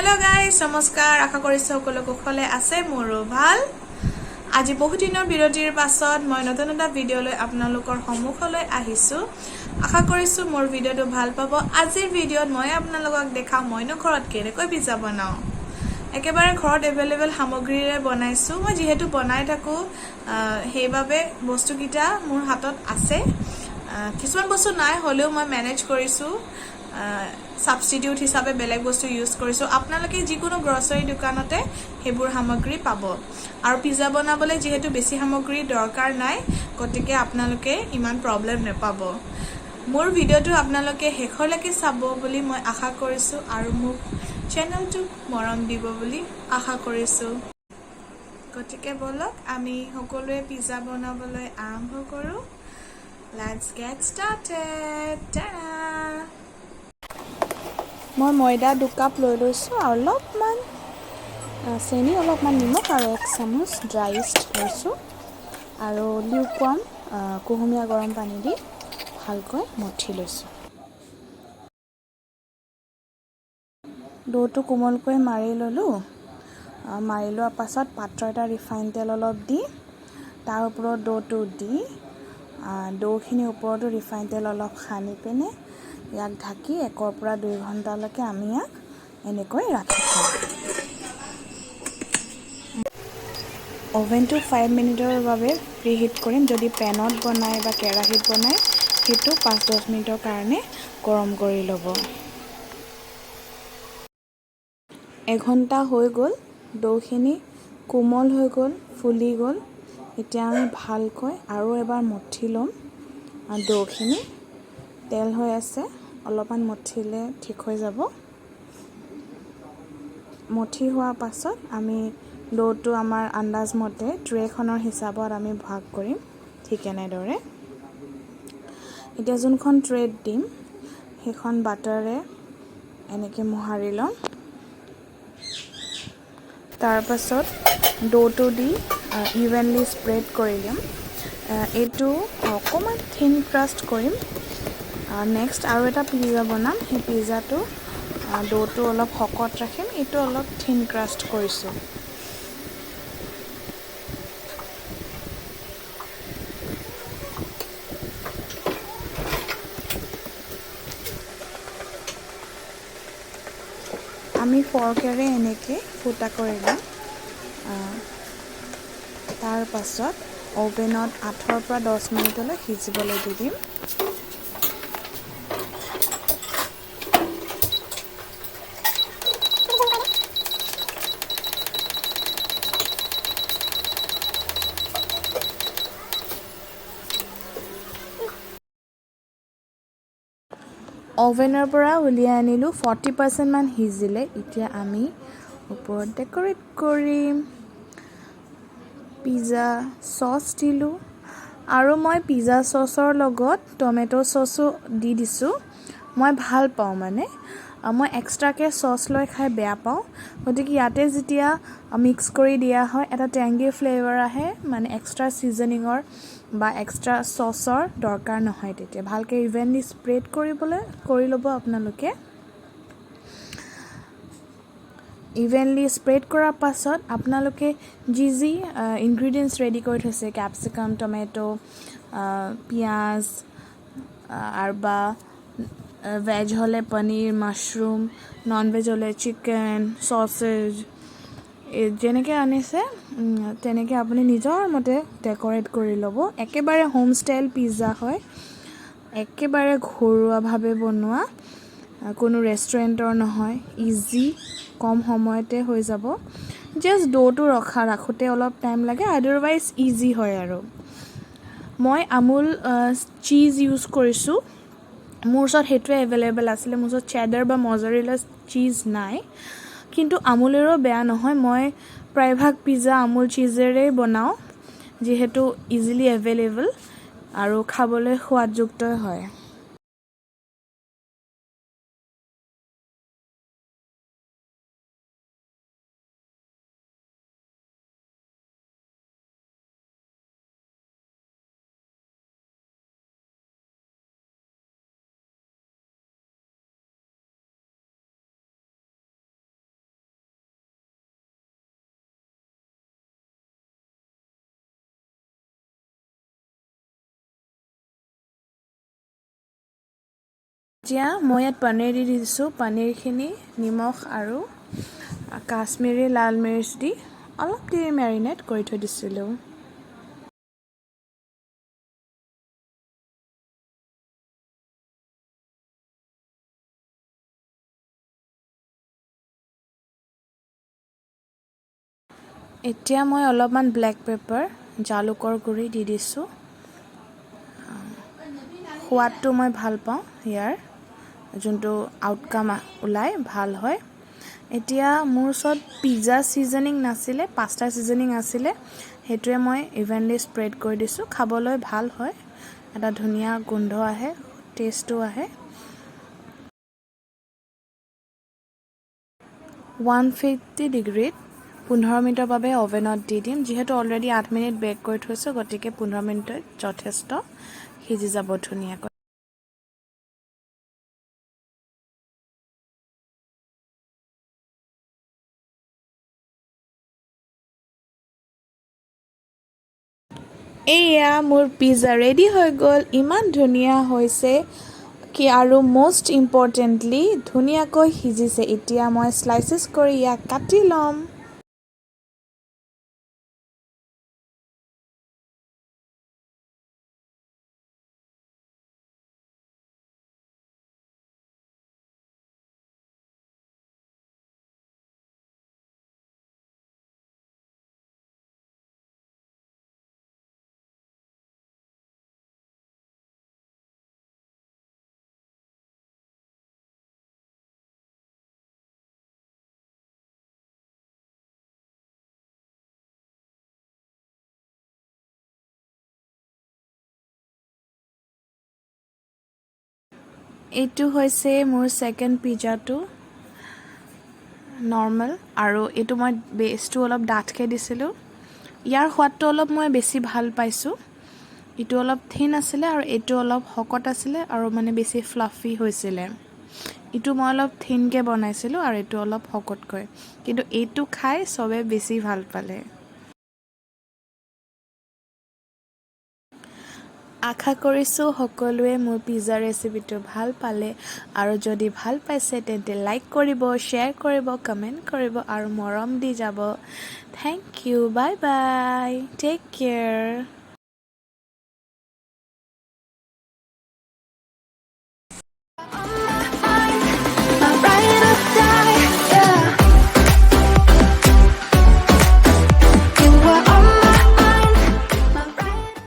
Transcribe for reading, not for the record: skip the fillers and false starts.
Hello' guys, নমস্কাৰ। আশা কৰিছোঁ সকলো কুশলে আছে, মোৰো ভাল। আজি বহুদিনৰ বিৰতিৰ পাছত মই নতুন এটা ভিডিঅ' লৈ আপোনালোকৰ সন্মুখলৈ আহিছোঁ। আশা কৰিছোঁ মোৰ ভিডিঅ'টো ভাল পাব। আজিৰ ভিডিঅ'ত মই আপোনালোকক দেখাম মইনো ঘৰত কেনেকৈ পিজ্জা বনাওঁ। একেবাৰে ঘৰত এভেইলেবল সামগ্ৰীৰে বনাইছোঁ। মই যিহেতু বনাই থাকোঁ, সেইবাবে বস্তুকেইটা মোৰ হাতত আছে। কিছুমান বস্তু নাই হ'লেও মই মেনেজ কৰিছোঁ, ছাবষ্টিটিউট হিচাপে বেলেগ বস্তু ইউজ কৰিছোঁ। আপোনালোকে যিকোনো গ্ৰছাৰী দোকানতে সেইবোৰ সামগ্ৰী পাব। আৰু পিজ্জা বনাবলৈ যিহেতু বেছি সামগ্ৰীৰ দৰকাৰ নাই, গতিকে আপোনালোকে ইমান প্ৰব্লেম নেপাব। মোৰ ভিডিঅ'টো আপোনালোকে শেষলৈকে চাব বুলি মই আশা কৰিছোঁ আৰু মোক চেনেলটোক মৰম দিব বুলি আশা কৰিছোঁ। গতিকে ব'লক, আমি সকলোৱে পিজ্জা বনাবলৈ আৰম্ভ কৰোঁ। Let's get started. Ta-da! মই ময়দা 2 কাপ লৈ লৈছোঁ আৰু অলপমান চেনি, অলপমান নিমখ আৰু 1 চামুচ ড্ৰাই ইষ্ট লৈছোঁ আৰু লিউকৱাৰ্ম কুহুমীয়া গৰম পানী দি ভালকৈ মঠি লৈছোঁ। দৌটো কোমলকৈ মাৰি ল'লোঁ। মাৰি লোৱাৰ পাছত পাত্ৰ এটা ৰিফাইন তেল অলপ দি তাৰ ওপৰত দৌটো দি, দৌখিনিৰ ওপৰতো ৰিফাইন তেল অলপ সানি পিনে ইয়াক ঢাকি 1ৰ পৰা 2 ঘণ্টালৈকে আমি ইয়াক এনেকৈ ৰাখি থ'ম। অ'ভেনটো 5 মিনিটৰ বাবে প্ৰিহিট কৰিম। যদি পেনত বনায় বা কেৰাহীত বনায়, সেইটো 5-10 মিনিটৰ কাৰণে গৰম কৰি ল'ব। এঘণ্টা হৈ গ'ল, দৌখিনি কোমল হৈ গ'ল, ফুলি গ'ল। এতিয়া আমি ভালকৈ আৰু এবাৰ মঠি ল'ম দৌখিনি। তেল হৈ আছে, অলপমান মঠিলে ঠিক হৈ যাব। মঠি হোৱাৰ পাছত আমি দৌটো আমাৰ আন্দাজমতে ট্ৰেখনৰ হিচাপত আমি ভাগ কৰিম, ঠিক এনেদৰে। এতিয়া যোনখন ট্ৰেত দিম, সেইখন বাটাৰে এনেকৈ মোহাৰি ল'ম। তাৰপাছত দৌটো দি ইভেনলি স্প্ৰেড কৰি দিম। এইটো অকণমান থিন ক্ৰাষ্ট কৰিম। নেক্সট আৰু এটা পিজ্জা বনাম, সেই পিজ্জাটো দৌটো অলপ শকত ৰাখিম। এইটো অলপ থিন ক্ৰাষ্ট কৰিছোঁ। আমি ফৰ্কেৰে এনেকৈ ফুটা কৰি ল'ম। তাৰপাছত অ'ভেনত 8ৰ পৰা 10 মিনিটলৈ সিজিবলৈ দি দিম। অ'ভেনৰ পৰা উলিয়াই আনিলোঁ, 40%মান সিজিলে। এতিয়া আমি ওপৰত ডেক'ৰেট কৰিম। পিজ্জা চচ দিলোঁ আৰু মই পিজ্জা চচৰ লগত টমেট' চচো দি দিছোঁ। মই ভাল পাওঁ, মানে মই এক্সট্ৰাকৈ চচ লৈ খাই বেয়া পাওঁ। গতিকে ইয়াতে যেতিয়া মিক্স কৰি দিয়া হয়, এটা টেংগি ফ্লেভাৰ আহে, মানে এক্সট্ৰা ছিজনিঙৰ বা এক্সট্ৰা চচৰ দৰকাৰ নহয় তেতিয়া। ভালকৈ ইভেনলি স্প্ৰেড কৰি ল'ব আপোনালোকে। ইভেনলি স্প্ৰেড কৰাৰ পাছত আপোনালোকে যি যি ইনগ্ৰিডিয়েণ্টছ ৰেডি কৰি থৈছে, কেপচিকাম, টমেট', পিঁয়াজ আৰু বা ভেজ হ'লে পনীৰ, মাছৰুম, নন ভেজ হ'লে চিকেন, চচেজ, যেনেকৈ আনিছে তেনেকৈ আপুনি নিজৰ মতে ডেক'ৰেট কৰি ল'ব। একেবাৰে হোম ষ্টাইল পিজ্জা হয়, একেবাৰে ঘৰুৱাভাৱে বনোৱা, কোনো ৰেষ্টুৰেণ্টৰ নহয়। ইজি, কম সময়তে হৈ যাব। জাষ্ট দৌটো ৰাখোঁতে অলপ টাইম লাগে, আদাৰৱাইজ ইজি হয়। আৰু মই আমুল চীজ ইউজ কৰিছোঁ। মোৰ ওচৰত সেইটোৱে এভেইলেবল আছিলে। মোৰ ওচৰত চেডাৰ বা মজাৰেলা চীজ নাই, কিন্তু আমুলেৰো বেয়া নহয়। মই প্ৰায়ভাগ পিজ্জা আমুল চীজেৰেই বনাওঁ, যিহেতু ইজিলি এভেইলেবল আৰু খাবলৈ সোৱাদযুক্তই হয়। এতিয়া মই ইয়াত পনীৰ দি দিছোঁ। পনীৰখিনি নিমখ আৰু কাশ্মীৰী লাল মিৰ্চ দি অলপ দেৰি মেৰিনেট কৰি থৈ দিছিলোঁ। এতিয়া মই অলপমান ব্লেক পেপাৰ, জালুকৰ গুড়ি দি দিছোঁ। সোৱাদটো মই ভাল পাওঁ, ইয়াৰ যোনটো আউটকাম ওলাই ভাল হয়। এতিয়া মোৰ ওচৰত পিজ্জা ছিজনিং নাছিলে, পাষ্টা ছিজনিং আছিলে, সেইটোৱে মই ইভেনলি স্প্ৰেড কৰি দিছোঁ। খাবলৈ ভাল হয়, এটা ধুনীয়া গোন্ধ আহে, টেষ্টো আহে। 150 ডিগ্ৰীত 15 মিনিটৰ বাবে অ'ভেনত দি দিম। যিহেতু অলৰেডি 8 মিনিট বেক কৰি থৈছোঁ, গতিকে 15 মিনিটত যথেষ্ট সিজি যাব ধুনীয়াকৈ। এয়া মোৰ পিজ্জা ৰেডি হৈ গ'ল। ইমান ধুনীয়া হৈছে কি আৰু মষ্ট ইম্পৰ্টেণ্টলি ধুনীয়াকৈ সিজিছে। এতিয়া মই শ্লাইচেছ কৰি ইয়াক কাটি ল'ম। এইটো হৈছে মোৰ ছেকেণ্ড পিজ্জাটো, নৰ্মেল, আৰু এইটো মই বেচটো অলপ ডাঠকৈ দিছিলোঁ। ইয়াৰ সোৱাদটো অলপ মই বেছি ভাল পাইছোঁ। ইটো অলপ থিন আছিলে আৰু এইটো অলপ শকত আছিলে আৰু মানে বেছি ফ্লাফি হৈছিলে। ইটো মই অলপ থিনকৈ বনাইছিলোঁ আৰু এইটো অলপ শকতকৈ, কিন্তু এইটো খাই চবে বেছি ভাল পালে। আশা কৰিছোঁ সকলোৱে মোৰ পিজ্জা ৰেচিপিটো ভাল পালে আৰু যদি ভাল পাইছে তেন্তে লাইক কৰিব, শ্বেয়াৰ কৰিব, কমেণ্ট কৰিব আৰু মৰম দি যাব। Thank you, bye bye, take care.